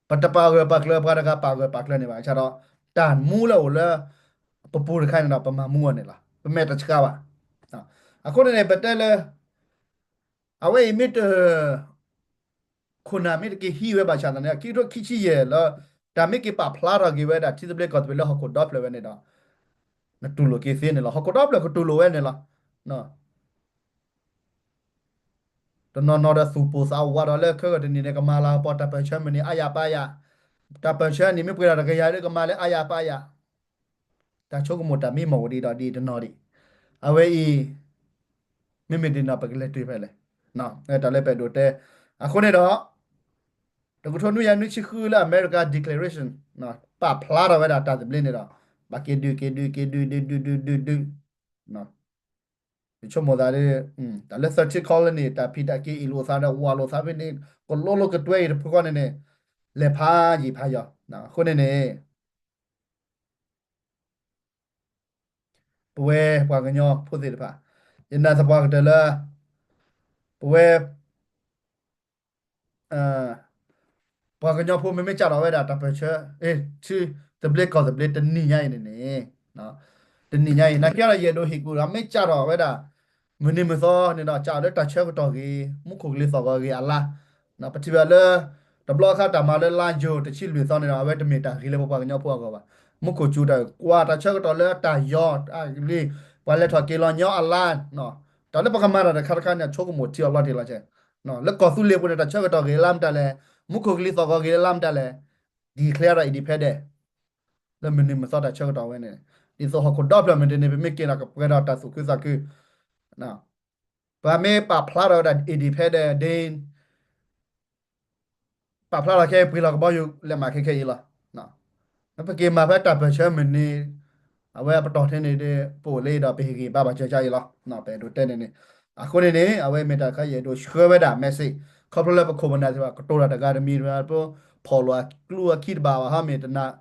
ပတပာ်ဂၢၢ်ပာ်ကျၢၤ ပှၤတဂၤပာ်ဂၢၢ်ပာ်ကျၢၤန့ၣ်ဘၣ်, ဆၣ်ဒီး တၢ်မူလၢအိၣ်လၢ ပပူၤတခါန့ၣ်ဒီး ပမၤမူအီၤန့ၣ်လီၤ. ပမဲာ်တဆှးဘၣ်. အဃိန့ၣ်န့ၣ် ပတဲလၢ အဝဲအံၤမ့ၢ်တ ခိၣ်နၢ်မ့ၢ်တက့ၤဟံးဝဲဘၣ်ဆၣ်သနာ်က့ ခံကထိခံဆံယဲၢ်လၢ တၢ်မ့ၢ်က့ၤပာ်ဖျါထီၣ်က့ၤဝဲဒၣ်ထံသဘျ့ကီၢ်သဘျ့လၢဟီၣ်ခိၣ်ဒီဖျၢၣ်ဝဲန့ၣ်ဒီး နတူၢ်လိာ်က့ၤသ့န့ၣ်လီၤ. ဟီၣ်ခိၣ်ဒီဖျၢၣ်ကတူၢ်လိာ်ဝဲန့ၣ်လီၤ. တနီၤနီၤဒီးသူၣ်ပိၢ်သးဝးဒီးလၢခဲကတနံၤန့ၣ် ကမၤလၤကပီၤတၢ်ပၢၢ်ဆၢမုၢ်နံၤအါယၤပါယၤ, တၢ်ပၢၢ်ဆၢန့ၣ်မ့ၢ်ပှဲၤဒီးတကယၤဒီးကမၤလၢအါယၤပါယၤ, တၢ်ဆိကမိၣ်တၢ်မံမီၢ်ဝဲဒ်ဒီးဒ်တနီၤဒံး, အဝဲအံၤ မ့မ့ၢ်ဒ်န့ၣ်ပကလဲၤတုၤဖဲလဲၣ်, တၢ်လၢပအဲၣ်ဒိးတဲ, အဃိန့ၣ်ဒီး တကထိနွံကယၤနွံဆံဃုလၢအမဲရကၤ declaration ပာ်ဖျါထီၣ်ဝဲဒၣ်တၢ်သဘျ့န့ၣ်ဒီး ဘၣ်က့ၤဒုးက့ၤဒုးက့ၤဒုးဒုးဒုးဒုးဒုးဒုး, ယဆိကမိၣ်သးလၢ တၢ်လၢ thirteen colony တၢ်ဖံးတၢ်က့ၤအ့ၣ်လိာ်သးဒီးဝးလိာ်သးဖဲန့ၣ် ကလိလိကတွဲအံၤတဖုဃီန့ၣ်န့ၣ် လဲၤဖးယံာ်ဖးယီၤ, အဃိန့ၣ်န့ၣ် ပဝဲပှၤကညီဖိသ့ၣ်တဖၣ် ယနာ်သပှၢ်ကတၢၢ်လၢ ပဝဲ ပှၤကညီဖိမ့မ့ၢ်စးထီၣ်ဝဲဒၣ်တၢ်ပၢၢ်ဆၢ ထံသဘျ့ကီၢ်သဘျ့တနံၤညါအံၤန့ၣ်န့ၣ်, တနံၤညါအံၤ နာ်က့ဒီးယအဲၣ်ဒိးဟ့ၣ်ကူၣ်ဒီးမ့ၢ်စးထီၣ်ဝဲဒၣ် မုၢ်နံၤမုၢ်သီန့ၣ်ဒီး စးထီၣ်လၢတၢ်ဆၢကတီၢ်ဂ့ၤ မူခိၣ်ကလံၤသီၣ်ဂီၤဂ့ၤအလါ ပထံၣ်ဘၣ်လၢ တဘျီအခါတၢ်မၤလၢလါယိၤတဆံလွံၢ်သီန့ၣ်ဒီး အဝဲတမ့ၢ်တၢ်ဂ့ၤလၢပပှၤကညီဖိအဂီၢ်ဘၣ်. မူခိၣ်စူၤတၢ်ကွၢ်တၢ်ဆၢကတီၢ်လၢတၢ်ယီၤ တၢ်ဂ့ၤ ပှၤလဲၤထီၣ်က့ၤလီၤညီအလါ, တၢ်လၢပကမၤတၢ်တခါတခါန့ၣ် ဆိကမိၣ်ထံအီၤလီၤတံၢ်လီၤဆဲး, လၢကီၢ်သူလ့ၤပူၤန့ၣ် တၢ်ဆၢကတီၢ်ဂ့ၤလၢမတၤလဲၣ်, မူခိၣ်ကလံၤသီၣ်ဂီၤဂ့ၤလၢမတၤလဲၣ်, declare ဒီး independent လၢမုၢ်နံၤမုၢ်သီတၢ်ဆၢကတီၢ်ဝဲန့ၣ်, ဒ်သိးဟီၣ်ခိၣ်ဒီဖျၢၣ်မ့ၢ်တန့ၢ် ပမ့ၢ်က့ၤဒီးကပှဲၤဒီးတၢ်သူၣ်ခုသးခု ပမ့ၢ်ပာ်ဖျါထီၣ်ဝဲဒၣ် independent ဒ် ပာ်ဖျါထီၣ်ခဲအံၤ ပှ့ၤလီၤကဘီယူၤလဲၤမးခဲခဲအံၤလီၤ. ပက့ၤမၤဖဲတၢ်ပၢၢ်ဆၢမုၢ်နံၤ အဝဲပတီၢ်ထဲန့ၣ်ဒီး ပအိၣ်လၢဒီးပဟ့ၣ်ဂံၢ်ဘါဘၣ်စၢၤကါအံၤလီၤ. ပအဲၣ်ဒိးတဲန့ၣ်န့ၣ်, အဃိန့ၣ်န့ၣ် အဝဲမ့ၢ်တၢ်တခါယအဲၣ်ဒိးဆှၢဝဲဒၣ် message ခီဖျိလၢပခိၣ်ပနၢ်သ့ၣ်တဖၣ် ကတိၤတၢ်တဂၤတမံၤ ပဖီၣ်လိာ်အကျူအခံတဘၣ်ဘၣ်ဟီ မ့ၢ်တနာ်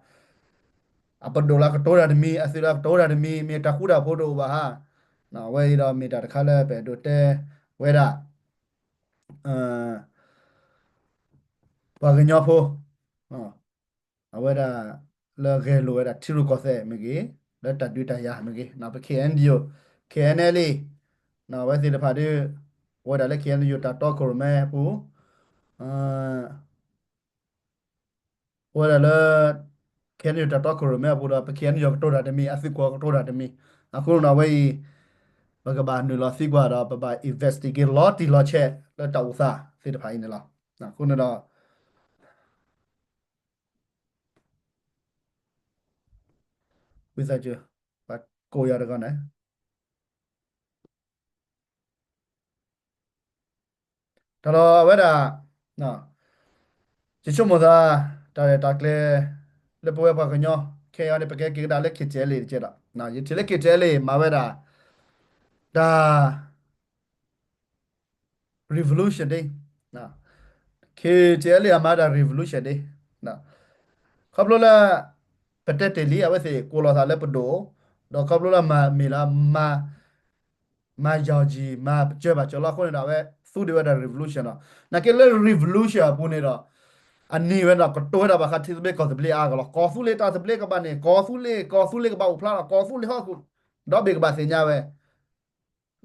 အပဒိၣ်လၢကတိၤတၢ်တမံၤ အသုးလၢကတိၤတၢ်တမံၤ မ့ၢ်တၢ်ဃူတၢ်ဖိးတအိၣ်ဘၣ်ဟါ, အဝဲအံၤဒီးမ့ၢ်တၢ်တခါလၢပအဲၣ်ဒိးတဲဝဲဒၣ် ပှၤကညီဖိ အဝဲဒၣ်လၢဂဲၤလိာ်ဝဲဒၣ်ထံရူၢ်ကီၢ်သဲးမ့ၢ်ဂ့ၤ, လၢတၢ်ဒုးတၢ်ယၤမ့ၢ်ဂ့ၤ, ပ K N D O, K N L A အဝဲသ့ၣ်တဖၣ်ဒီး အိၣ်ဝဲဒၣ်လၢ K N U တၢ်တီခိၣ်ရိၣ်မဲအပူၤ အိၣ်ဝဲဒၣ်လၢ K N U တၢ်တီခိၣ်ရိၣ်မဲအပူၤဒီး ပ K N U ကတိၤတၢ်တမံၤ အသုးကီၢ်ကတိၤတၢ်တမံၤ, အဃိန့ၣ်ဒီးအဝဲအံၤ ပကဘၣ်နုာ်လီၤသံကွၢ်ဒီး ပဘၣ် investigate လီၤတံၢ်လီၤဆဲးလၢတၢ်အိၣ်သးသ့ၣ်တဖၣ်အံၤန့ၣ်လီၤ. အဃိန့ၣ်ဒီး ဝံသးစူၤ ပှၤကိးယၤတဂၤန့ၣ် တၢ်ဒီးအဝဲဒၣ် ယဆိကမိၣ်သး တၢ်ရဲၣ်တၢ်ကျဲၤ လၢပဝဲပှၤကညီ ခဲအံၤန့ၣ် ပကဲက့ၤကဒါလၢ K T L A တကဲဒီး ယထံၣ်လၢ K T L A မၤဝဲဒၣ် တၢ် revolution ဒ် K T L A အမၤဒၣ် revolution ဒ် ခီဖျိလၢ ပတဲတ့ၢ်လံ အဝဲသ့ၣ်ကိးလီၤသးလၢပဒိၣ်, ဒီးခီဖျိလၢမၤမ့ၢ်လၢ မၤ မၤယီၤယံၤ မၤပစၢၤဘၣ်စၢၤလီၤအဃိန့ၣ်ဒီး အဝဲသူဒံးဝဲဒၣ် revolution ဒီး နာ်က့လၢ revolution အပူၤန့ၣ်ဒီး အန့ၢ်ဝဲဒၣ်ကတိၤဝဲဒၣ်ဘၣ်ဃး ထံသဘျ့ကီၢ်သဘျ့အါဂီၢ်လီၤ. ကီၢ်သူလ့ၤတၢ်သဘျ့ကဘၣ်န့ၣ် ကီၢ်သူလ့ၤ ကီၢ်သူလ့ၤကဘၣ်အိၣ်ဖျါဒီး ကီၢ်သူလ့ၤဟီၣ်ခိၣ် ဒီဘ့ၣ်ကဘၣ်သ့ၣ်ညါဝဲ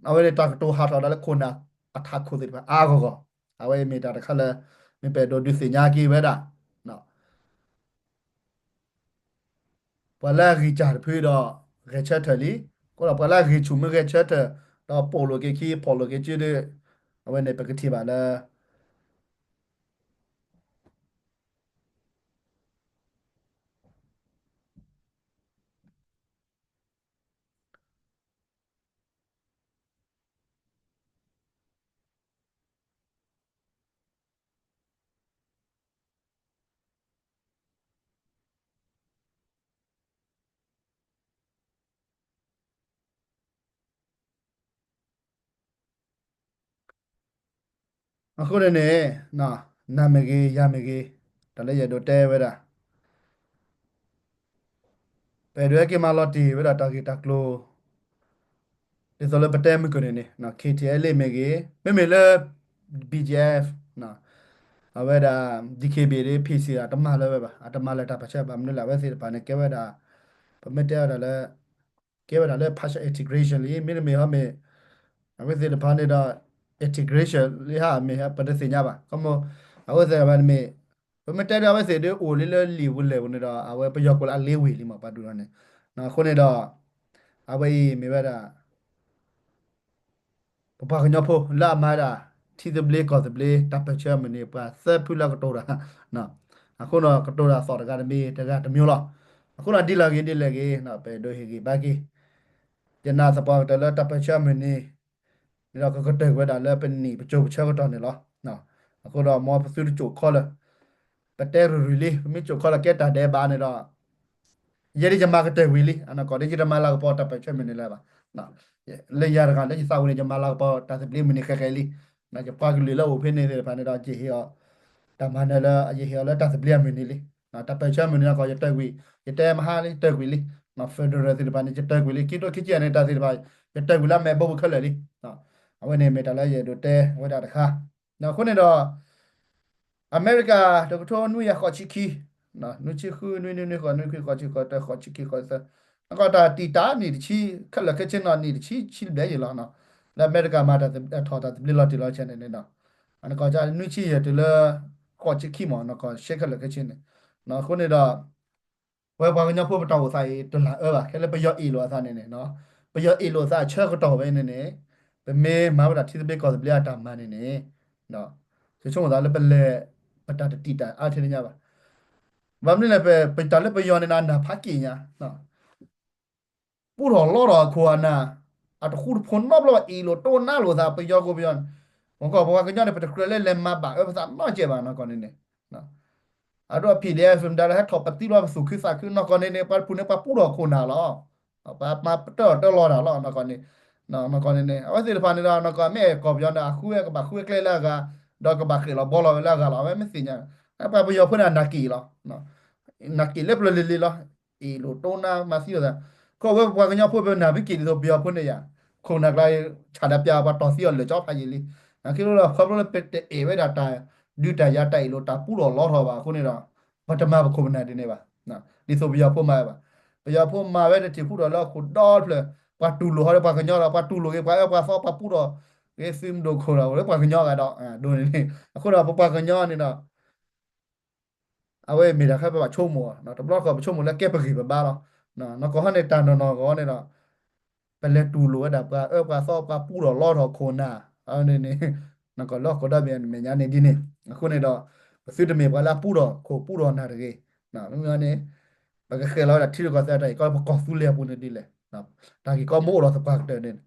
အဝဲန့ၣ်တၢ်ကတိၤဟးထီၣ်ဒၣ်လၢခိၣ်နၢ်အထးခိၣ်သ့ၣ်တဖၣ်အါဂီၢ်ဂီၢ်, အဝဲအံၤမ့ၢ်တၢ်တခါလၢ မ့ၢ်ပအဲၣ်ဒိးဒုးသ့ၣ်ညါက့ၤဝဲဒၣ် ပှၤလၢအဂံၢ်စၢ်တဖုဒီး ဂဲၤဆၢထၢၣ်လံ, အဃိဒီးပှၤလၢအဂံၢ်ဆူၣ်မ့ၢ်ဂဲၤဆၢထၢၣ် ဒီးပိာ်လိာ်က့ၤခံ ပိာ်လိာ်က့ၤစုဒီး အဝဲန့ၣ်ပကထံၣ်ဘၣ်လၢ အဃိန့ၣ်န့ၣ် နၤမ့ၢ်ဂ့ၤ ယၤမ့ၢ်ဂ့ၤ တၢ်လၢယအဲၣ်ဒိးတဲဝဲဒၣ် ပအဲၣ်ဒိးဟဲက့ၤမၤလီၤတံၢ်ဝဲဒၣ်တၢ်ဂ့ၢ်တၢ်ကျိၤ ဒ်သိးလၢပတဲမုၢ်ကၢၢ်န့ၣ်န့ၣ် K T L A မ့ၢ်ဂ့ၤ မ့မ့ၢ်လၢ B G F အဝဲဒၣ် D K B A ဒီး P C အတမၤလၢၤဝဲဘၣ် အတမၤလၢၤတၢ်ပၢၢ်ဆၢဘၣ် မနုၤလဲၣ် အဝဲသ့ၣ်တဖၣ်န့ၣ် ကဲဝဲဒၣ် ပမ့ၢ်တဲဝဲဒၣ်လၢ ကဲဝဲဒၣ်လၢ partial integration လံ မ့တမ့ၢ်ဟီမ့ၢ် အဝဲသ့ၣ်တဖၣ်န့ၣ်ဒီး integration လံဟါ မ့ၢ်ဟါ ပတသ့ၣ်ညါဘၣ် ခီမီ အဝဲသ့ၣ်တဖၣ်န့ၣ်မ့ၢ် ပမ့ၢ်တဲဒီးအဝဲသ့ၣ်ဒ်အိၣ်လံလၢလံာ်ပူၤလဲၢ်ပူၤန့ၣ်ဒီး အဝဲပယီၤကိးလၢအလ့ဝ့ၢ်လံမး ပှၤဒုးလီၤန့ၣ်. အဃိန့ၣ်ဒီး အဝဲအံၤမ့ၢ်ဝဲဒၣ် ပပှၤကညီဖိလၢအမၤဒၣ် ထံသဘျ့ကီၢ်သဘျ့ တၢ်ပၢၢ်ဆၢအမုၢ်နံၤ ပှၤသၢဖုလၢကတိၤတၢ်, အဃိဒီးကတိၤတၢ်သီၣ်တဂၤတမံၤ တဂၤတမံၤလီၤ. အဃိဒီးဒ်လဲၣ်ဂ့ၤဒ်လဲၣ်ဂ့ၤ ပအဲၣ်ဒိးဟ့ၣ်ဂံၢ်ဘါက့ၤ ယနာ်သပှၢ်ကတၢၢ်လၢတၢ်ပၢၢ်ဆၢအမုၢ်နံၤန့ၣ်ဒီး ကကတၢၢ်ကွံာ်ဝဲဒၣ်လၢပနံၣ်ပစိၤပဆၢကတီၢ်န့ၣ်လီၤ. အဃိဒီးမ်ပသုတစိာ်ခီလၢာ် ပတဲရူၤရူၤလံ ပမ့ၢ်စိာ်ခီလၢာ်ကဲတၢ်ဒဲးဘးန့ၣ်ဒီး ယဲဒ်ယမၤကတၢၢ်ကွံာ်လံ အနီၢ်ကီၢ်ဒ်ယတမၤလၤကပီၤတၢ်ပၢၢ်ဆၢမုၢ်နံၤလၢၤဘၣ်. လၢယၤတဂၤလၢယသးဝံၤန့ၣ် ယမၤလၤကပီၤတၢ်သဘျ့မုၢ်နံၤဃဲးဃဲးလံ. ယပှၤကလုာ်လၢအိၣ်ဖဲန့ၣ်သ့ၣ်တဖၣ်န့ၣ်ဒီး ယဟ့ၣ်အီၤ တၢ်မၤနၢၤလၢယဟ့ၣ်အီၤလၢတၢ်သဘျ့အမုၢ်နံၤလံ. တၢ်ပၢၢ်ဆၢမုၢ်နံၤနီၢ်ကီၢ် ယတၢၢ်ကွံာ် ယတဲမဟါလံ ယတၢၢ်ကွံာ်လံ. federal သ့ၣ်တဖၣ်န့ၣ် ယတၢၢ်ကွံာ်လံ ခံကထိခံဆံယဲၢ်န့ၣ် တၢ်သ့ၣ်တဖၣ် ယတၢၢ်ကွံာ်လၢအမဲာ်ဘိပူၤခဲလၢာ်လံ. အဝဲန့ၣ်မ့ၢ်တၢ်လၢယအဲၣ်ဒိးတဲဝဲဒၣ်တခါ. အဃိန့ၣ်ဒီး အမဲရကၤ တကထိနွံကယၤဃိးဆံခံ, နွံဆံဃု နွံနွံနွံဃိး နွံခွံဃိးဆံဃိး တၢ ဃိးဆံခံ ဃိးသၢ, နကီၢ်တၢ်တံာ်တာ်နံၣ်တဆံ ခဲလၢာ်ခဲဆ့နီၤ နံၣ်တဆံဆံဘျဲၣ်ယံၤလီၤ. လၢအမဲရကၤမၤတၢ်ထီၣ်တၢ်သဘျ့လီၤတံၢ်လီၤဆဲးန့ၣ်န့ၣ်ဒီး နကီၢ်နွံဆံယဲၢ်တုၤလၢ ဃိးဆံခံမး နကီၢ်ရှဲခဲလၢာ်ခဲဆ့န့ၣ်. အဃိန့ၣ်ဒီး ပဝဲပှၤကညီဖိပတၢ်အိၣ်သးအံၤတလၢအၢဘၣ် ခဲလၢာ်ပယီၤအ့ၣ်လိာ်အသးန့ၣ်န့ၣ်, ပယီၤအ့ၣ်လိာ်အသးအဆၢကတီၢ်ဝဲန့ၣ်န့ၣ်, ပမ့ၢ်မၤဝဲဒၣ်ထံသဘျ့ကီၢ်သဘျ့အတၢ်မၤန့ၣ်န့ၣ်, ဆိကမိၣ်သးလၢပလဲၤ ပတၢ်တတံာ်တာ်အါထဲညါဘၣ်. ဘၣ်မနုၤလဲၣ် ပတၢ်လၢပယီၤန့ၣ်နၤဖးက့ၣ်ညါ ပူထီၣ်လီထီၣ်အခိၣ်အနၢ်, အတဃူတဖိးနီတဘျီဘၣ် အ့ၣ်လိာ်တိနါလိာ်သး ပယီၤကိးပယီၤ, ပကီၢ်ပှၤကညီန့ၣ် ပတကြၢးလၢလဲၤမၤဘၣ်အၢပသးနီတစဲးဘၣ်နီၢ်ကီၢ်န့ၣ်န့ၣ်. အဒိ PDF မတၤလၢဟဲထီၣ်ပသံဘျီပသူၣ်ခုသးခုနီၢ်ကီၢ်န့ၣ်န့ၣ် ပှၤတဖုန့ၣ် ပှၤပူထီၣ်အခိၣ်နၢ်လီၤ. ပှၤမၤပတၢၢ်တၢၢ်လီၤတၢ်လီၤနီၢ်ကီၢ်န့ၣ်, နီၢ်ကီၢ်န့ၣ်န့ၣ် အဝဲသ့ၣ်တဖၣ်န့ၣ်ဒီး နီၢ်ကီၢ်မ့ၢ်အဲၣ်ကီၢ်ပယီၤန့ၣ် အဃုဝဲကဘၣ်ဃုဝဲကျဲလၢအဂၤ, ဒီးကဘၣ်ဃ့ၢ်လီၤဘှီလီၤဝဲလၢအဂၤလီၤ အဝဲမ့ၢ်သ့ၣ်ညါ, ပှၤပယီၤဖိန့ၣ် အနၢ်က့ၣ်လီၤ. နၢ်က့ၣ်လၢပျၢၤလံၤလံၤလီၤ. အ့ၣ်လိာ်တိနါမၤသံလိာ်သး, ခီဝဲပပှၤကညီဖိပနၢ်ဖးက့ၣ်ဒ်သိးပယီၤဖိန့ၣ်ယါ, ခိၣ်နၢ်ကျါ ဆၣ်ဒီးပၠးပှၤတီၢ်သံအီၤလၢာ်ကၠီဖးယံာ်လံ. နာ်က့ဒီး ခီဖျိလၢပတအဲၣ်ဝဲဒၣ်တၢ်ဒုးတၢ်ယၤတၢ်အ့ၣ်လိာ်တၢ်ပူထီၣ်လီထီၣ်ဘၣ်အဃိန့ၣ်ဒီး ပတမၤပခိၣ်ပနၢ်ဒ်န့ၣ်ဘၣ်. ဒ်သိးပယီၤဖိမၤဝဲဘၣ်. ပယီၤဖိမၤဝဲတထံၣ်ပူထီၣ်လၢအခိၣ်ဒီဖျၢၣ်, ပှၤတူၢ်လိာ်ဟီဒီးပှၤကညီဒီး ပှၤတူၢ်လိာ်က့ၤပှၤအၢပှၤသီ ပှၤပူထီၣ်က့ၤသုးမုၢ်ဒိၣ်ခိၣ်ဒီး အိၣ်လၢပှၤကညီဂၤဒီး ဒ်န့ၣ်န့ၣ် အဃိဒီးပပှၤကညီန့ၣ်ဒီး အဝဲမ့ၢ်တၢ်ခဲပဘၣ်ဆိကမိၣ်, တဘျီတခီၣ်ပဆိကမိၣ်လၢကဲပဂံၢ်ပဘါလီၤ. နီၢ်ကီၢ်ဟီန့ၣ် တၢ်နီၢ်နီၢ်ဂီၢ်န့ၣ်ဒီး ပလဲၤတူၢ်လိာ်ဝဲဒၣ်ပှၤအၢပှၤသီ ပှၤပူထီၣ်လီထီၣ်ခိၣ်နၢ်, အဝဲန့ၣ်န့ၣ် နီၢ်ကီၢ်လၢဟီၣ်ခိၣ်ဒီဘ့ၣ်မဲာ်ညါန့ၣ်ဒ်န့ၣ်, အဃိန့ၣ်ဒီး ပသုတမ့ၢ်ပှၤလၢအပူထီၣ်ခိၣ်ပူထီၣ်နၢ်တဂ့ၤ. မ့ၢ်န့ၣ် ပကဃဲၤလီၤဝဲဒၣ်ထံရူၢ်ကီၢ်သဲးတၢ်အံၤ ကီၢ်လၢပကီၢ်သူလ့ၤအပူၤန့ၣ်ဒ်လဲၣ်. တၢ်ဂ့ၢ်ကီမ့ၢ်အိၣ်ဒီးသပှၢ်ကတၢၢ်န့ၣ်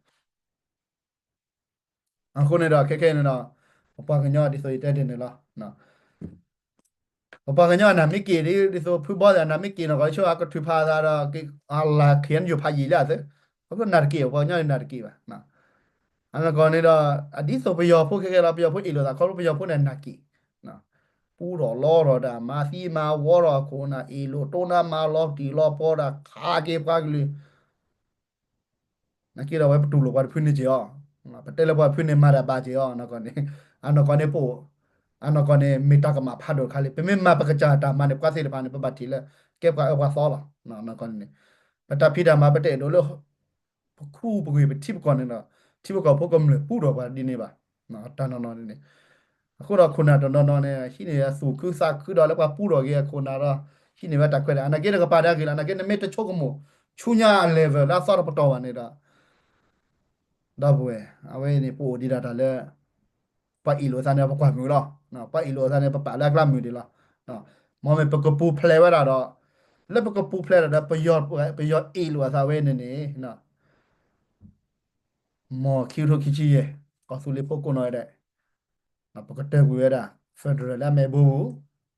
အဃိန့ၣ်ဒီး ခဲခဲအံၤန့ၣ်ဒီး ပပှၤကညီဒ်သိးယတဲတ့ၢ်န့ၣ်လီၤ. ပပှၤကညီအနၢ်မ့ၢ်က့ၣ်ဒ် ဒ်သိးဖုဘီသ့ၣ်အနၢ်မ့ၢ်က့ၣ်နီၢ်ကီၢ် ဆိအကထုးဖးအသးဒီး အလၢ်ခံယိၤဖးယံာ်လံအသး, ခီဖျိနၢ်တက့ၣ် ပပှၤကညီန့ၣ်နၢ်တက့ၣ်ဘၣ်. အနီၢ်ကီၢ်န့ၣ်ဒီး အဒ်သိးပယီၤဖိခဲခဲလီၤ ပယီၤဖိအ့ၣ်လိာ်သး ခီဖျိပယီၤဖိန့ၣ်နၢ်က့ၣ် ပူထီၣ်လီထီၣ်တၢ် မၤသံမၤဝီထီၣ်အခိၣ်နၢ် အ့ၣ်လိာ်တိနါမၤလီၤတံၢ်လီၤပီၤတၢ်ခးက့ၤပှၤကလုာ် နာ်က့ဒီး အဝဲပတူၢ်လိာ်ပှၤတဖုန့ၣ်က့ၤအီၤ, ပတဲလၢပှၤတဖုန့ၣ်မၤတၢ်ဘၣ်က့ၤအီၤ, အနီၢ်ကီၢ်န့ၣ် ပအိၣ်, အနီၢ်ကီၢ်န့ၣ် မ့ၢ်တၢ်ကမၣ်ဖးဒိၣ်တခါလံ. ပမ့ၢ်မၤပကစၢ်တၢ်မၤန့ၣ် ပှၤသ့ၣ်တဖၣ်န့ၣ် ပဘၣ်ထံၣ်လၢ ကဲပှၤအၢပှၤသီလီၤ. အနီၢ်ကီၢ်န့ၣ် ပတၢ်ဖံးတၢ်မၤပတအဲၣ်ဒိးလၢ ပခူပဂ့ၢ်ပထံပကီၢ်န့ၣ်ဒီး ထံပကီၢ်ဖိကမျၢၢ်ပူထီၣ်ပှၤဒ်န့ၣ်ဘၣ်, တၢ်နီၢ်နီၢ်န့ၣ်. အဃိဒီးခိၣ်နၢ်တနီၤနီၤန့ၣ် ဟံးန့ၢ်အသူၣ်ခုသးခုဒီးလၢပှၤပူထီၣ်က့ၤအခိၣ်နၢ်ဒီး ဟံးန့ၢ်ဝဲတၢ်ခွဲးတၢ်ယာ် နာ်က့တကပၤဒၣ်ဂ့ၤလီၤ. နာ်က့နမ့ၢ်တဆိကမိၣ် ဆူညါအ level လၢအသီတပတီၢ်ဘၣ်န့ၣ်ဒီး ဒီပုၢ်ဝဲၢ် အဝဲန့ၣ်ပအိၣ်ဒံးဒၣ်တၢ်လၢ ပှၤအ့ၣ်လိာ်အသးန့ၣ် ပကွၢ်မုာ်လီၤ. ပှၤအ့ၣ်လိာ်အသးန့ၣ် ပပာ်လၢအကျါမုာ်ဒံးလီၤ. မ်မ့ၢ်ပကပူၤဖျဲးဝဲဒၣ်ဒီး လၢပကပူၤဖျဲးဒၣ်ဒီး ပယီၤအ့ၣ်လိာ်အသးဝဲန့ၣ်န့ၣ် မ်ခံကထိခံဆံယဲၢ် ကီၢ်သူလ့ၤဖိကိးနီၢ်ဂၤဒဲး ပကတၢၢ်ကွံာ်ဝဲဒၣ် federal လၢအမဲာ်ဘိပူၤ,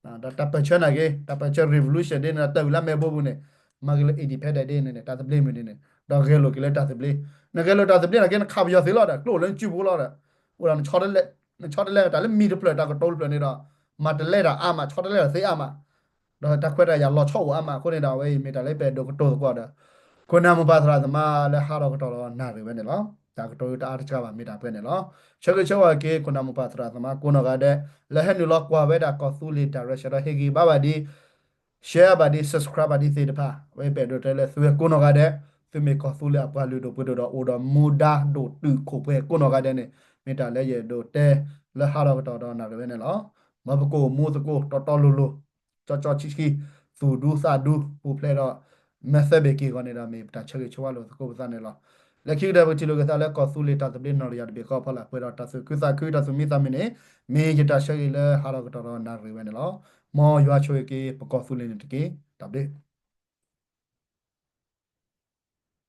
ဒီးတၢ်ပၢၢ်ဆၢနာ်က့ တၢ်ပၢၢ်ဆၢ revolution ဒ်န့ၣ်ဒီး တၢၢ်ကွံာ်လၢအမဲာ်ဘိပူၤန့ၣ် မၤက့ၤလၢ independent ဒ်န့ၣ်န့ၣ် တၢ်သဘျ့မုၢ်ဒ်န့ၣ် ဒီးဂဲၤလိာ်က့ၤလၢတၢ်သဘျ့, နဂဲၤလိာ်တၢ်သဘျ့နာ်က့ နခးပယီၤသ့လီၤဒီး ကျိၣ်လၢနစုပူၤလီၤဒီး အိၣ်ဒီး နဆီတလဲ တၢ်လၢမံၤတဖျၢၣ်တၢ်ကတိၤတဖျၢၣ်န့ၣ်ဒီး မၤတလဲတၢ်အါမး ဆီတလဲတၢ်သ့အါမး ဒီးတၢ်ခွဲးတၢ်ယာ်လီၤဆီအိၣ်အါမးအဃိန့ၣ်ဒီး အဝဲအံၤမ့ၢ်တၢ်လၢပအဲၣ်ဒိးကတိၤသကိးဒီး ခိၣ်နၢ်မိၢ်ပၢ်သရၣ်သမါလၢဟးထီၣ်ကတီၢ်ဒီးနၣ်ရံၣ်ဝဲန့ၣ်လီၤ. တၢ်ကတိၤတၢ်အါတစှၤဘၣ်မ့ၢ်တၢ်ပှဲၤန့ၣ်လီၤ. ဆၢဂ့ၤဆၢဝါက့ၤ ခိၣ်နၢ်မိၢ်ပၢ်သရၣ်သမါကိးနီၢ်ဂၤဒဲး လၢဟဲနုာ်လီၤကွၢ်ဝဲဒၣ်ကီၢ်သူလ့ၤ direction ဒီးဟ့ၣ်ဂံၢ်ဘါဘၣ်ဒံး share ဘၣ်ဒံး subscribe ဘၣ်ဒံးသ့ၣ်တဖၣ် အဝဲပအဲၣ်ဒိးတဲလၢသုဝဲကိးနီၢ်ဂၤဒဲး သုမ့ၢ်ကီၢ်သူလ့ၤအပှၤလုၢ်ဒိၣ်ပှ့ၤဒိၣ်ဒီးအိၣ်ဒီးမူဒါဒိၣ်တုာ်ခိၣ်ပှဲၤကိးနီၢ်ဂၤဒဲးန့ၣ် မ့ၢ်တၢ်လၢယအဲၣ်ဒိးတဲလၢဟးထီၣ်ကတီၢ်ဒီးနၣ်ရံၣ်ဝဲန့ၣ်လီၤ. မ်ပကအိၣ်မူသကိးတီတီလိၤလိၤ, ကၠီကၠီဆှံဆှံ, သူၣ်ဒူသးဒူ ပူၤဖျဲးဒီး မဲာ်သၢဘ့ၣ်က့ၤအဂီၢ်န့ၣ်ဒီး မ့ၢ်ပတၢ်ဆၢဂ့ၤဆၢဝါလိာ်သကိးပသးန့ၣ်လီၤ. လၢခံကတၢၢ် ပကထံၣ်လိာ်က့ၤသးလၢကီၢ်သူလ့ၤတၢ်သဘျ့နီၣ်တယၢ်တဘ့ၣ်ဃီအဖီလာ် ပှဲၤဒီးတၢ်သူၣ်ခုသးခု တၢ်သူၣ်မံသးမုာ်န့ၣ် မ့ၢ်ယတၢ်ဆၢဂ့ၤလၢဟးထီၣ်ကတီၢ်ဒီးနၣ်ရံၣ်ဝဲန့ၣ်လီၤ. မ်ယွၤဆိၣ်ဂ့ၤက့ၤပကီၢ်သူလ့ၤန့ၣ်တက့ၢ်. တၢ်ဘျုး